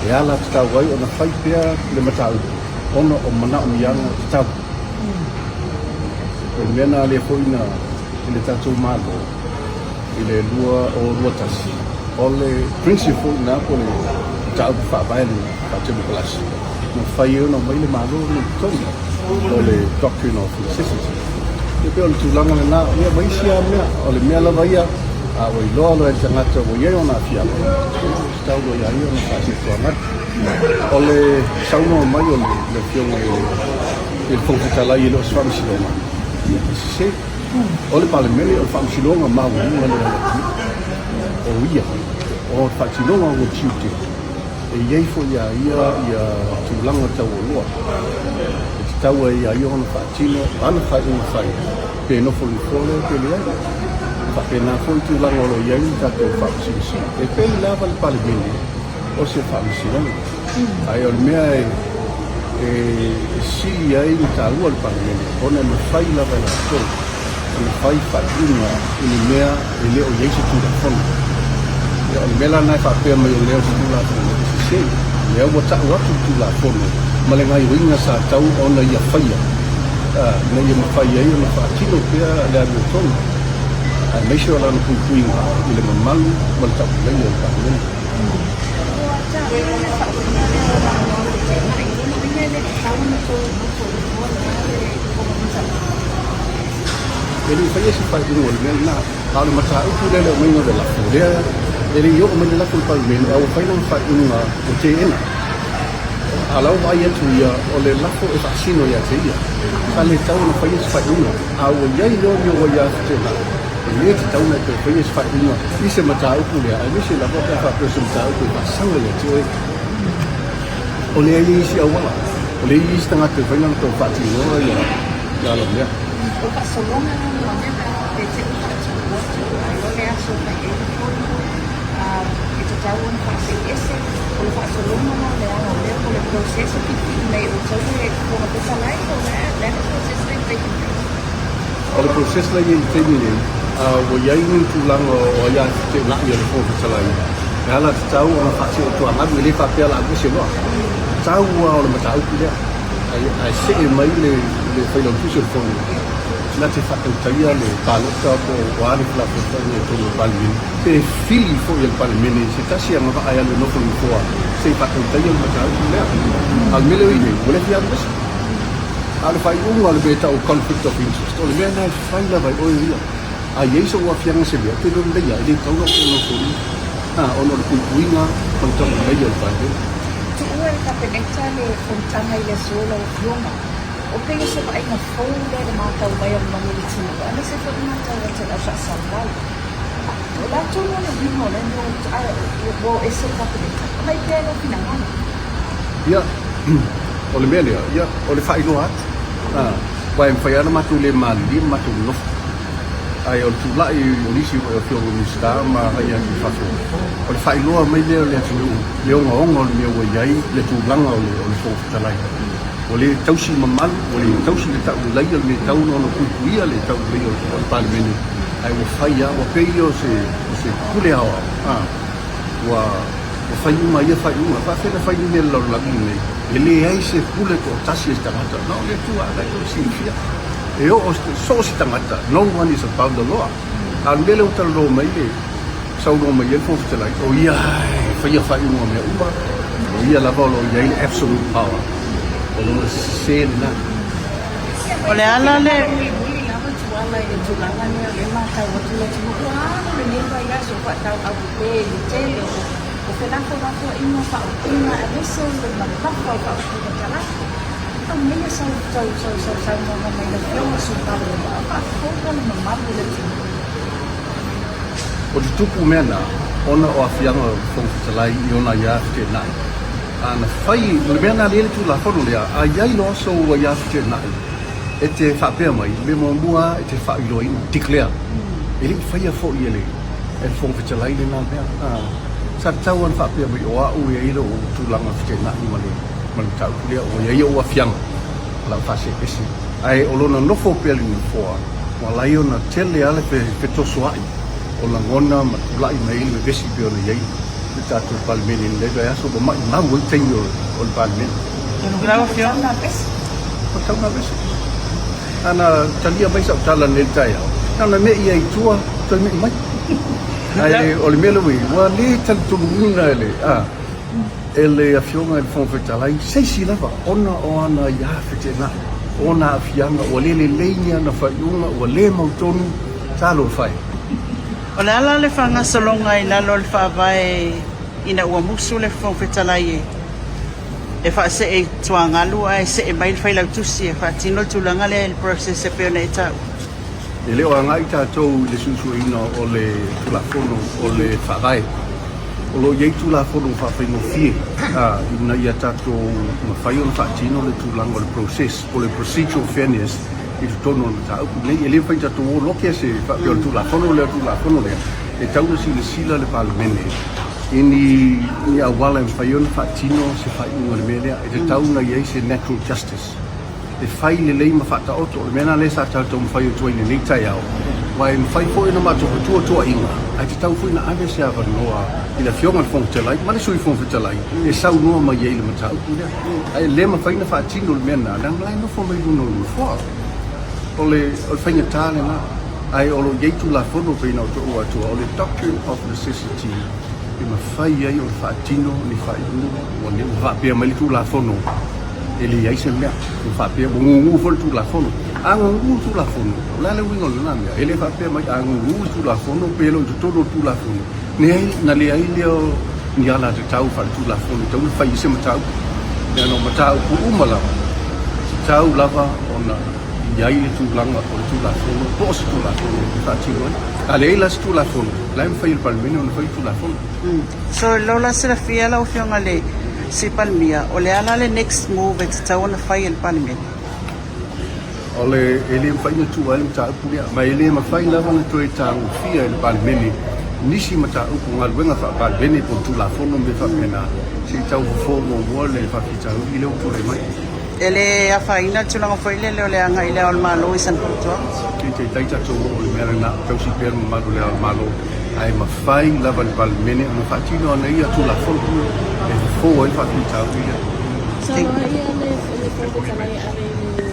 E ala tatau ai ona fai pea le mataupu ona o manaomiaga tatau. O le mea lena lea foi na i le tatou Malo i le 2021, o le principle foi lena po o le mataupu faavae lena faa-temokalasi na mafai ai ona aumai le Malo lenei i totonu o le doctrine of necessity. E pei o le tulaga lena, ia ma isi lava mea. O le mea lava ia, a ua iloa loa e le tagata ua i ai ona aafiaga, ia ua tatau loa ia ia ona faasetoaga. O le saunoa mai o le Afioga i le Fofoga Fetalai e le o se faamasinoga, ia e sese. O le Palemene o le faamasinoga maualuga lea a le atunuu. O ia, o le faatinoga o ona tiute, e i ai foi ia ia ia tulaga taualoa e tatau ai ia ia ona faatino ana faaiuga fai, pe nofo i le nofoa lea pe leai. E faapena foi tulaga o lo o i ai le tatou faamasinoga. E pei lava le Palemene o se faamasinoga, ae o le mea e sili ai le taua o le Palemene, ona e mafai lava e latou ona fai faaiuga i ni mea e le o i ai se Tulafono. Ia, o le mea la lena e faapea mai o lea o se Tulafono, e sese. O lea ua tau atu le Tulafono ma le gaioiga sa tau ona ia faia, ina ia mafai ai ona faatino pea le amiotonu, aemaise o lana puipuiga i le mamalu ma le tauleleia o le Palemene. Ua taua le faauiga lea o avanoa feteenai. O lona uiga e le tatau ona outou nofo i le nofoa lena le Fofoga Fetalai. E le i faia se faaiuga o le mea lena, a o le mataupu lea i le aumaiga o le lafo, lea e le i oo mai le lafo i le Palemene, a ua fai lana faaiuga ua teena. A o la ua vaai atu ia, o le lafo e faasino ia te ia. Sa le tatau ona faia se faaiuga, a ua i ai loa ni ou aia feteenai, e le tatau ona e toe faia se faaiuga i se mataupu lea, aemaise lava pe a faapea o se mataupu e faasaga ia te oe. O lea e i ai isi auala, o lea e i ai isi tagata e mafai ona toe faatinoa ia ala mea. O faasologa la lona mea pe a faapea te i faatupu atu ai loa le aso e fai ai le fono e tatau ona faasee ese. O le faasologa la o le ala o lea po o le process o filifili mai e outou le Fofoga Fetalai po o le a le process lea e taking place? O le process la e i ai i le taimi nei, ua i ai ni tulaga o aia feteenai a le Fofoga Fetalai e ala tatau ona faasee-tuagalu, e le faapea o le a alu ese loa. Tau lava o le mataupu lea. Ae see mai le Failautusi o le Fono na te faatautaia le palota po o a le felafolafoaiga i totonu o le Palemene, pe fili foi e le Palemene se tasi agavaa e alu e nofo i le nofoa se i faatautaia le mataupu lea. A o le mea lea o i nei, ua le fia alu ese. A o le faaiuga o le mea e tau o conflict of interest, o le mea lena e fai lava e oe ia. A i ai sou aafiaga i se mea, ou te iloa lelei lava, e le tatau ona ou toe nofo i i, ona o le puipuiga ma le tauleleia o le Palemene. Tuua e le Kapeneta le fonotaga i le aso lau Afioga. O pei o se vaaiga fou lea i le matau mai a le mamalu o le atunuu aemaise foi le matau atu a le au faasalalai. O le a tonu le uiga o lea mea ua o ese le Kapeneta? Aumai pea lou finagalo. Ia, o le mea lea, ia, o le faailoa atu. Aua e mafai lava ona matou le malilie ma matou nonofo. Ae o le tulai o nisi foi o Afioga i Minisita ma agai atu i fafo, o le faailoa mai lea o le atunuu le ogaoga o le mea ua i ai le tulaga o le Fofoga Fetalai. Ua le tausi mamalu, ua le tausi le tauleleia o le mea e tatau ona puipuia le tauleleia o le Palemene, ae ua fai lava, ua pei o se pule aoao, ua fai uma ia faaiuga. E faapefea ona fai ni mea i le lalolagi lenei? E leai se pule toatasi a se tagata, na o le Atua lava e silafia. E oo so o se tagata, no one is above the law. A o le mea lea ua talanoa mai le saunoa mai ai le Fofoga Fetalai, o ia e faia faaiuga o mea uma, o ia lava o lo o i ai le absolute power, o lona sese lena. O le ala le mulimuli lava Tuala i le tulaga lea o lea e matau atu le atunuu ua alu lenei vaiaso faatauavupe i le tele o felafolafoaiga, faaupuga aemaise o le mamafa o faaupuga talafo. Aumaia sau saunoaga mai le Afioga i le Sui Palemia a o faafofoga le mamalu o le atunuu. O te tupu mea na, ona o aafiaga o le Fofoga Fetalai i ona aia feteenai. A na fai, o le mea na lea i le Tulafono lea, a i ai loa sou aia feteenai, e te faapea mai, le mea muamua lava e te faailoaina, declare. E le i faia foi e le Fofoga Fetalai lena mea. Sa tatau lava ona faapea mai, o au e i ai lou tulaga feteenai ma le ma le mataupu lea, ua i ai ou aafiaga o le a ou faaseese. Ae o lona nofo pea i le nofoa, ua ala ai ona tele lava le fetosoai o lagona ma tulai mai ai le vevesi pei ona i ai. tatou Palemene i lenei vaiaso ua maimau ai taimi o le Palemene. Lau Afioga. Ua tatau ona aveese. Ana talia mai sau tala nei i le taeao, na ona me'i ai i tua, toe me'i mai. Ae o le mea lea ua i ai, ua le talitonuina e le, a, e le Afioga i le Fofoga Fetalai se isi lava ona o ana aia feteenai, o ona aafiaga, ua le lelei ni ana faaiuga, ua le mautonu, talofa e. O le a la le faagasologa i lalo o le Faavae ina ua musu le Fofoga Fetalai e e faasee i tuagalu ae see mai le Failautusi e faatino le tulaga lea i le process e pei ona e taua? E le o agai tatou i le suesueina o le Tulafono o le Faavae. O lo o i ai Tulafono faafaigofie ina ia tatou mafai ona faatino le tulaga o le process po o le procedural fairness i totonu o le mataupu lenei. E le mafai ona tatou o loke se faapea o le Tulafono lea o le Tulafono lea. E tatau ona silasila le Palemene i ni auala e mafai ai ona faatino se faaiuga i le mea lea. E tatau ona i ai se natural justice e fai lelei ma faataoto. O le mea lena lea sa tatou taumafai atu ai i lenei taeao, aua e mafai foi ona matou fetuatuaiga, ae tatau foi ona ave se avanoa i le Afioga i le Fofoga Fetalai ma le Sui Fofoga Fetalai e saunoa mai ai i le mataupu lea. Ae le mafai ona faatino le mea lena, leaga o la e nofo mai luga o le Nofoa. O le faigata lena, ae o lo o i ai Tulafono pei ona ou taua atua, o le doctrine of necessity e mafai ai ona faatino ni faaiuga ua faapea mai le Tulafono e leai se mea, ua faapea ua gugu foi le Tulafono. A gugu le Tulafono, o le a le uiga o lena mea? E le faapea mai a gugu le Tulafono pe le o i totonu o le Tulafono, na leai lea o ni alatatau faaletulafono e tatau ona fai ai se mataupu. Leaga o mataupu uma lava, e tatau lava ona i ai le tulaga o le Tulafono po o se Tulafono e faatino ai. A leai la se Tulafono, o la e mafai e le Palemene ona fai le Tulafono. So, i lou la silafia lau Afioga i le Sui Palemia, o le a la le next move e tatau ona fai e le Palemene? O le, e le mafai ona tuua ai le mataupu lea, ma e le mafai lava ona toe tagofia e le Palemene nisi mataupu, galuega faa-Palemene po o Tulafono ma mea faapena, se i tau fofo muamua le faafitauli lea ua tulai mai. E le afaina le tulaga foi lele o le agai i Le Ao o le Malo i sana fautuaga. Se i taitai tatou oo i le mea lena, tausi pea le mamalu o Le Ao o le Malo, ae mafai lava e le Palemene ona faatino ana ia Tulafono e fofo ai le faafitauli lea. Saunoa ia le Fofoga Fetalai e ave i le.